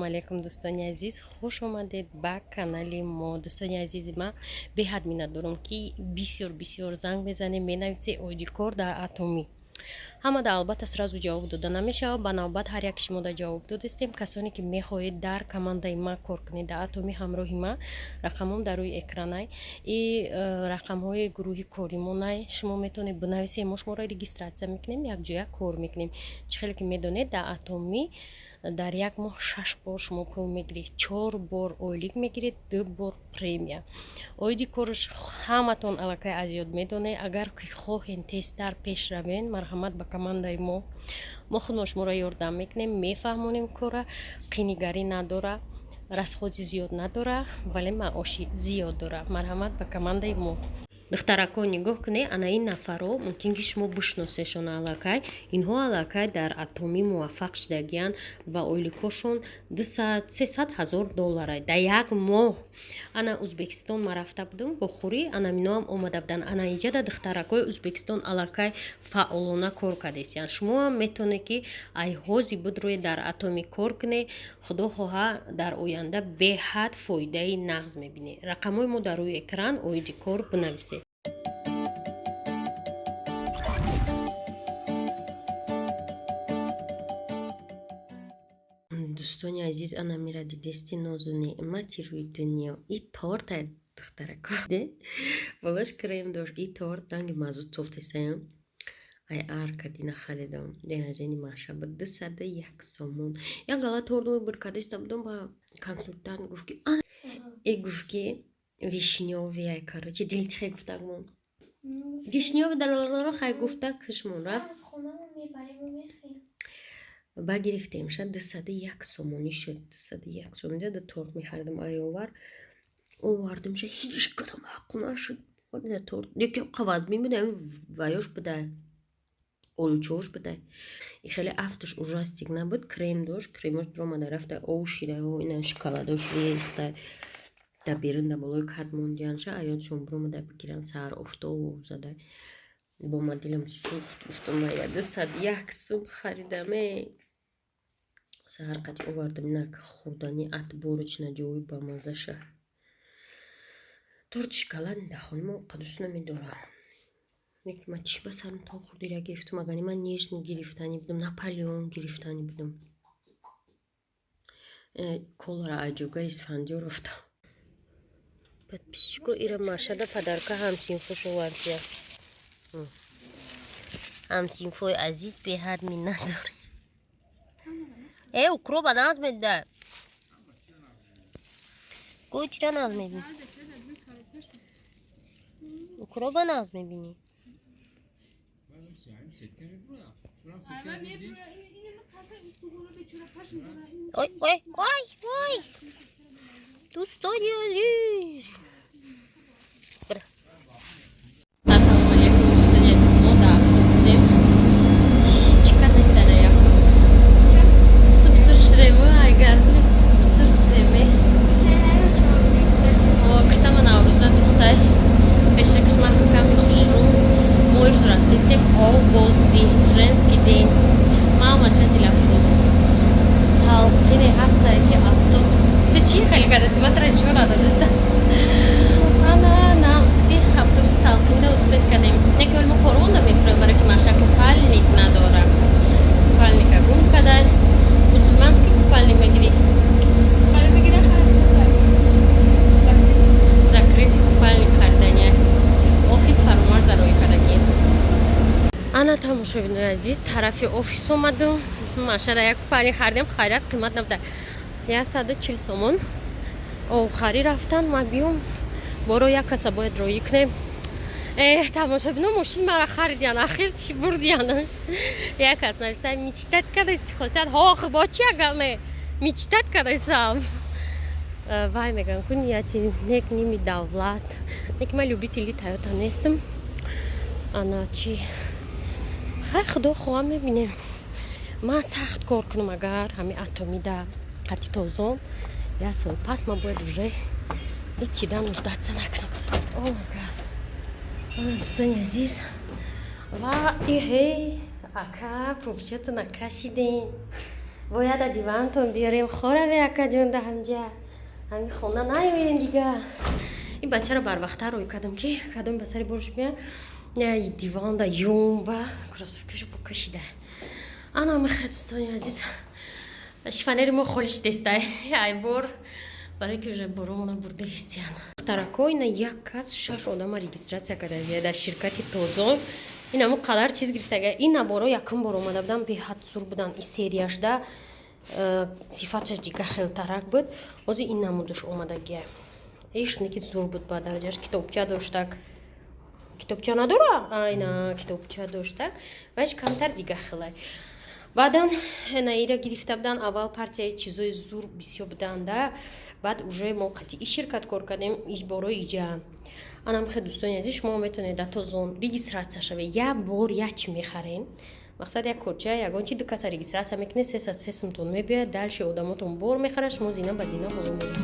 Алейкум, дӯстони азиз, хуш омадед ба канали мо. Дӯстони азизи ман, беҳад миннатдорам, ки бисёр бисёр занг мезанем, менависед оиди кор дар Атомӣ. Ҳамада албатта сразу ҷавоб дода намешавад, ба навбат ҳар як шумода ҷавоб додистем. Касоне ки мехоҳед дар командаи ма кор кунед, дар Атомӣ ҳамроҳи ма, рақамом дар рӯи экранай и рақамҳои гурӯҳи коримонай. Шумо метавонед бинависед, мо шуморо регистрация мекунем, якҷоя кор мекунем. Чӣ хеле ки медонед, дар Атомӣ дар як моҳ шаш бор шумо пул мегиред, чор бор ойлик мегиред, ду бор премия. Оиди корш ҳаматон аллакай аз ёд медонед. Агар ки хоҳен тезтар пеш равен, марҳамат ба командаи мо. Мо худмо шуморо ёрдам мекунем, мефаҳмонем. Кора қинигарӣ надора, расходи зиёд надора, вале маоши зиёд дора. Марҳамат ба командаи мо. Духтарако, нигоҳ кунед, ана ин нафаро мумкин ки шумо бишносешон аллакай. Инҳо аллакай дар Атомӣ муваффақ шудагиянд ва ойликҳошон 200-300 ҳазор доллара дар як моҳ. Ана Узбекистон ма рафта будам бохӯрӣ, ана миноам омада буданд. Ана иҷада духтаракҳои Узбекистон аллакай фаъолона кор кардесиянд. Шумоам метавонед, ки ай ҳози буд рӯе дар Атомӣ кор кунед. Худо хоҳа, дар оянда беҳад фоидаи нағз мебинед. Рақамҳои мо дар рӯи экран, оиди кор бинависед. Дӯстони азиз, ана мира дидести, нозу неъмати рӯи дунё. И торта, духтарако, болош крем дошт. И торт ранги мазут софтесаям. Ай арка дина харидам, день рождения Маша буд, 201 сомон. Як гала торт выбор кардиста будам, ба консультант гуфт, ки э, гуфт, ки вишнёвый ай. Короче, дил чихе гуфтагмон, вишнёвый дароларо хай гуфта кишмон рафт. Ба гирифтем, шад 201 сомонӣ шуд. 201 сомонӣ да торт мехаридам. Ай овар овардим, ша ҳеҷ кадом ҳаққу нашуд торт. Яке қаваз мебудам, ваёш будай, олучош будай и хеле афташ ужастик набуд. Крем дошт, кремош биромада рафта, ов шида, ина шоколадош рехта, дар берун дар болои кат мондиянша, аёдшон биромада бигиран. Саҳар офтоб зада, бо ма дилам сӯхт. Гуфтам, ая 201 сум харидаме. Саҳар қати овардам, инак хӯрдани отборочна ҷои бамазаша. Торти шоколад дар хонаи мо қадус намедорам. Лекин ман чӣ ба сарам то хурдира гирифтам? Агар ман нежный гирифтанӣ будам, Наполеон гирифтанӣ будам. Колара аҷога Исфандиёр рафтам. Подписчико, ира Машада подарка ҳамсинфош овардия. Ҳамсинфои азиз, беҳад миннат дорем. Э, укроба нағз медида. Гӯй, чира нағз мебинӣ? Укроба нағз мебинӣ? Ой, ой, ой, ой, дӯстони азиз. Ассалому алейкум, дӯстони азиз, мо дар автобусем. Чӣ кардастед дар автобус? Супсур шудем, агар супсур шудем. Киштама Наврӯза духтай пешакш маҳками хушрӯ. Мо ирӯз рафтистем овбозӣ, женский день. Мамаша дилафрӯз салқине ҳастае, ки автобус ту чӣ хеле кардасти? Ма тара нишон надодиста. Ана нағз ки автобус салқинда успеть кардем. Неки вале мо корвонда мефурем, барое ки Маша купальник надора, купальника гум кадай. Мусульманский купальник мегирӣ? Закрытый купальник харидания. Офис Фарумарза рӯй кардагӣ. Ана, тамошобинои азиз, тарафи офис омадум. Машада як купальник харидем. Хайрат, қимат набуда, 140 сомон. Охари рафтан, ма биём боро, як каса бояд роӣ кунем. Э, тамошобино, мошин мара харидиян, ахир чӣ бурдиянаш? Як кас нависта: «Мечтать кардасти, хосият». Ҳох, бо чи агар не мечтать кардастам? Вай мегӯям ку, нияти нек ними давлат. Неки ман любители Тойота нестам. Ана чи, хай, худо хоҳам, мебинем. Ман сахт кор кунам, агар ҳами Атомида қати тозон, як сол пас ман бояд уже ҳеҷ чида нуждаться накунам. Oh my God. Дӯстони азиз, ва иҳе, ака, пупшатона кашидем. Бояд а дивантон биёрем, хораве, акаҷон, да ҳамҷа ҳамин хона наёем дига. Ин бачаро барвақттар рӯй кардам, ки кадоми ба сари борш мея диванда юмба кроссовкишо покашида. Ана мехе, дӯстони азиз, шифонери мо холӣ шидестай ай бор, барое ки уже боромона бурда истиян. Духтарако, ина як кас шаш одама регистрация карда дар ширкати Тозон. Ин ҳамо қадар чиз гирифтага. Ин наборо якум бор омада будан, беҳад зур будан. И серияшда сифаташ дига хелтарак буд. Ҳозир ин намудаш омадагия. Иш неки зур буд ба дараҷаш. Китобча доштак, китобча надора, айна китобча доштак, ваш камтар дига хелай. Баъдан ина ира гирифта будан. Аввал партияи чизои зур бисёр буданда, баъд уже мо қатъи ширкат кор кардем, борои иҷа. Анам хе, дӯстони азиз, шумо метавонед дар Тозон регистрация шавед. Як бор як чӣ мехарен, мақсад як корча, ягон чи, ду каса регистрация мекунед, 303 сумтон мебиёяд. Дальше одамотон бор мехарад, шумо зина ба зина боло меред.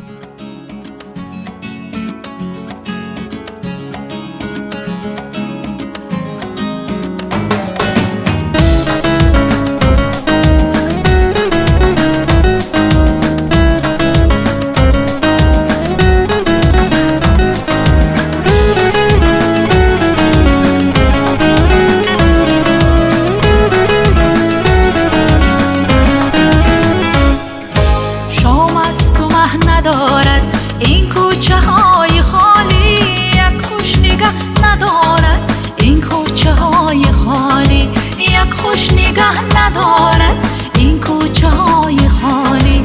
Шом асту маҳ надорад ин кӯчаҳои холӣ, як хуш нигаҳ надорад ин кӯчаҳои холӣ, як хуш нигаҳ надорад ин кӯчаҳои холӣ.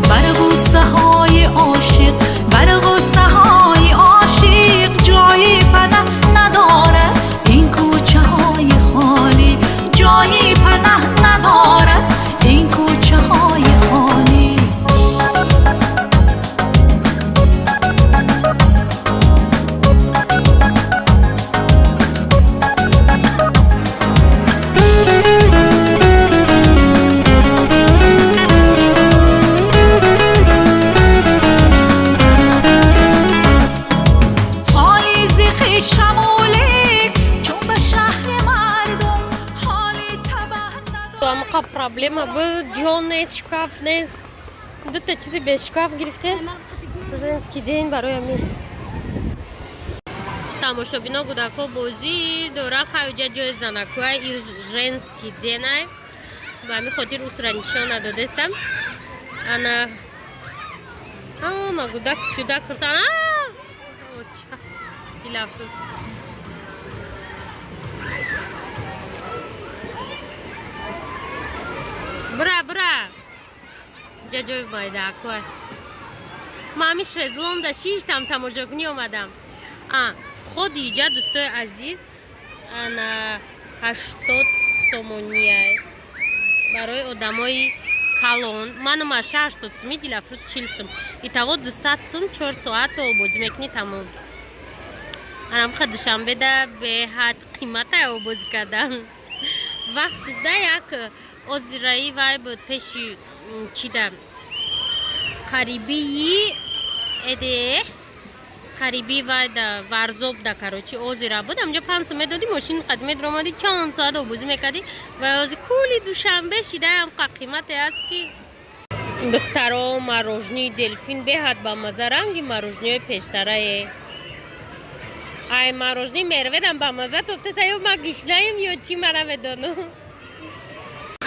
Бар бӯсаҳои ошиқ, бар ғуссаҳои ошиқ ҷои панаҳ надорад ин кӯчаҳои холӣ, ҷои панаҳ надорад ин кӯчаҳои холӣ. Ҳоли зи хешаму лек чун ба шаҳри мардум ҳоли табаҳ надорад. Амқа проблема буд, ҷо нест, шкаф нест. Дута чизи без шкаф гирифтем. Женский день барои ҳамин. Тамошобино, кӯдако бозӣ доран. Хайуҷа ҷои занакуай, ирӯз женский день ай, ба ҳамин хотир усра нишон надодестам. Ана ҳама гудак чудак хурсанд. Дилафрӯз. Бура, бура, ҷа ҷои майдаакуай. Ма ҳамин шезлонда шиштам, тамошокунӣ омадам. А входи иҷа, дӯстои азиз, ана 80 сомониай барои одамои калон. Ману маша 80 суми, Дилафрӯз 40 сум, итого 200 сум, 4 соат обозӣ мекунӣ, тамом. Анамха Душанбеда беҳад қиматай обозӣ кардан. Вақтишда як озираи вай буд, пеши чида, қарибии эде, қариби вай да Варзоб да, короче, озира буд. Амҷо 5 сум медодӣ, мошин қад медромадӣ, чанд соат обозӣ мекардӣ. Ва ози кули Душанбе шидаам қа қимате аст ки. Духтаро, мороженое Дельфин беҳад ба маза, ранги мороженое пештарае. Ай мороженое Мерведам ба маза тофтеса, ё ма гишнаем, ё чӣ, ма намедонам.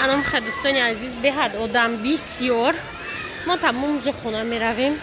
Анам ха, дӯстони азиз, беҳад одам бисёр. Мо тамом уже хона меравем.